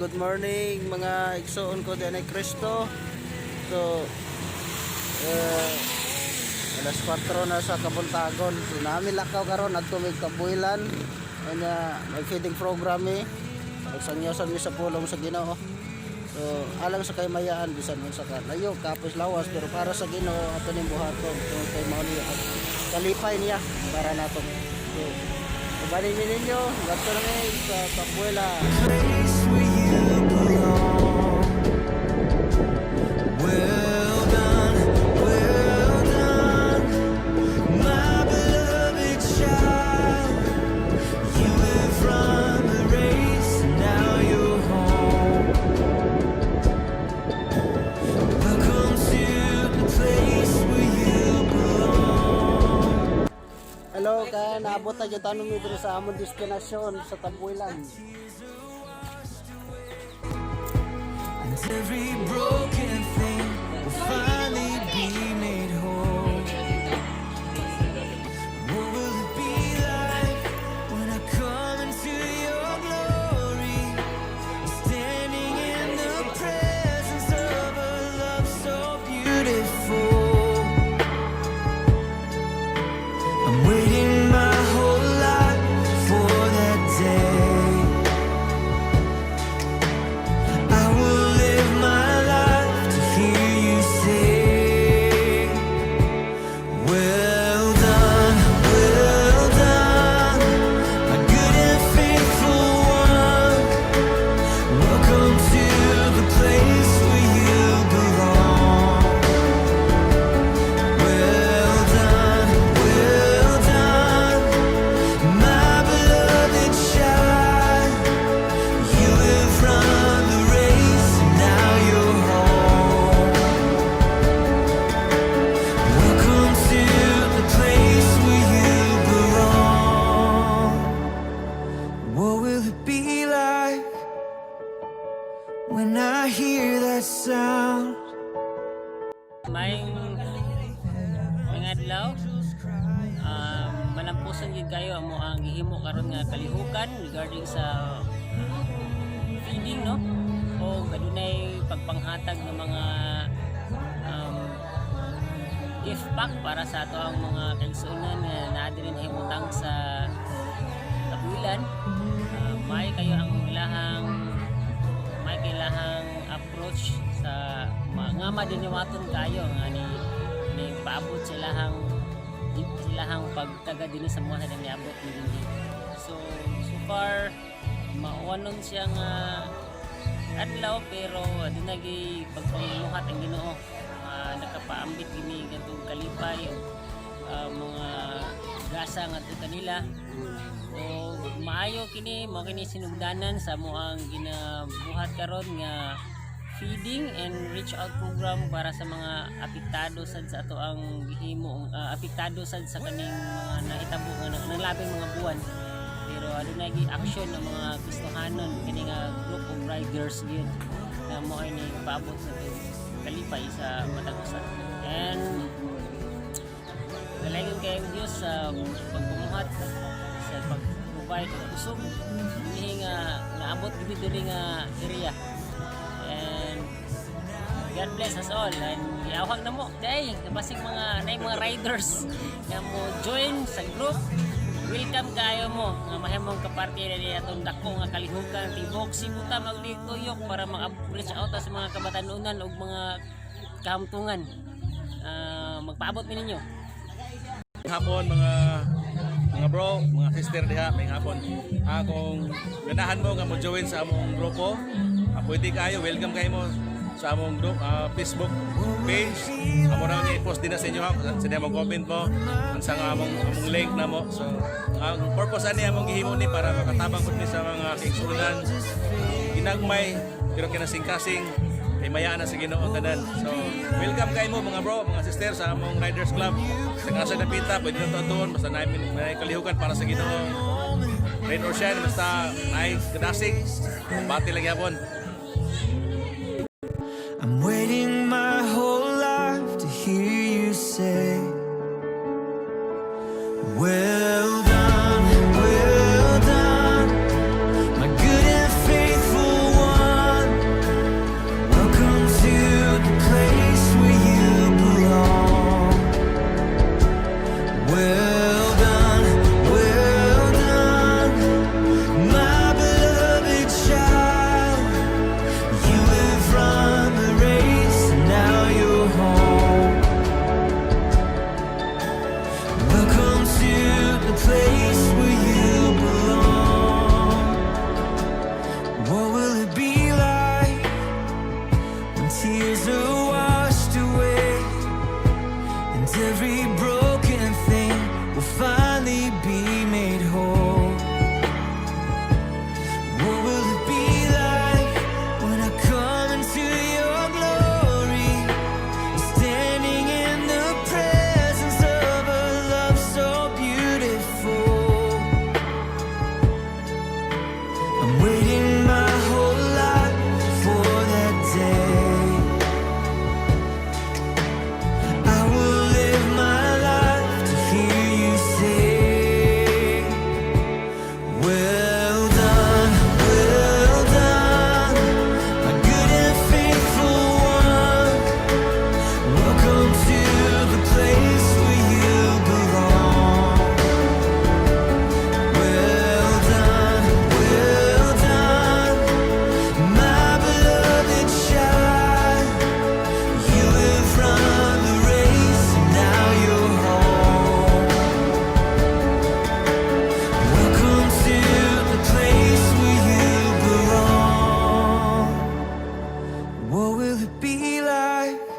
Good morning, mga igsoon ko din Kristo. So, alas 4 na sa kabuntagon. So, nami lakaw karon adto mig Tabuelan. Kanya mag-feeding program mi. Magsangyosan mi sa pulong sa Ginoo. So, alang sa kaymayaan bisan unsa ka layo kapos lawas, pero para sa Ginoo ato ning buhaton tungod kay mao ni ang kalipay niya para nato. So, ubanin mi ninyo, ngadto na mi sa Tabuelan. Place where you belong. Well done, my beloved child. You have run the race, and now you're home. Welcome to the place where you belong. Hello, kaya naabot na dyan tanong mi diri sa among destinasyon sa Tabuelan. And every broken thing will finally be made whole. What will it be like when I come into your glory? Standing in the presence of a love so beautiful. I'm waiting my whole life for that day. I will live my life to hear you say, "Well done, my good and faithful one. Welcome to the place where you belong. Well done, my beloved child. You have run the race, and now you're home. Welcome to the place where you belong." What will it be like when I hear that sound? Maayong mga adlaw, malampuson gyud kayo amo ang gihimo karon nga kalihukan regarding sa feeding, no, o adunay pagpanghatag ng mga gift pack para sa ato ang mga kaigsuonan nga naa diri nahimutang sa Tabuelan. May kayo ang ilahang may kailahang approach sa nga madiniwaton kayo nga ni paabot sa ilahang pagtaga dinhi sa mga sa niabot ni dinhi. So so far mauwanon siya nga adlaw, pero aduna gyud pagpangmuhat ang Ginoo nga nakapaambit kini kadtong kalipay o mga gasa ngadto kanila. O maayo kini, mao kini sinugdanan sa amoang ginabuhat karon nga feeding and reach out program para sa mga apektado sad sa ato ang gihimo, apektado sad sa kaning mga nahitabo nga nang labing mga buwan, pero adunay gi action ng mga Kristohanon kini nga group of riders gyud nga mo ay ni paabot sa kalipay sa matag usa. And dalaygon kay ang Dios sa pagpumuhat, sa pag-provide og kusog nihi nga naabot gid diri nga area. And God bless us all and giawhag na mo day basig mga nay mga riders nga mo join sa group. Welcome kayo mo nga mahimong kaparte ni atong dako nga kalihukan. Tibok Cebu ta magtuyok para maka-reach out ta sa mga kabatanunan ug mga kahamtungan. Magpaabot mi ninyo. Hapon mga bro, mga sister diha, may hapon. Kung ganahan mo nga mo join sa among grupo, pwede kayo, welcome kayo mo sa among group, Facebook page. Amo ra nga i-post din na sa inyo ha, sa mo comment mo unsa nga among link na mo. So, ang purpose ani among gihimo ni para makatabang pud ni sa mga kaigsuonan ginagmay pero kinasing-kasing kay mayaan na sa Ginoo tanan. So, welcome kayo mo mga bro, mga sister sa among Riders Club. Sa Casa Napita, pwede na tuon basta namin may kalihukan para sa Ginoo. Rain or shine, basta ay kadasig. Bati lang yapon. I'm waiting my whole life to hear you say, well done, my good and faithful one." What will it be like?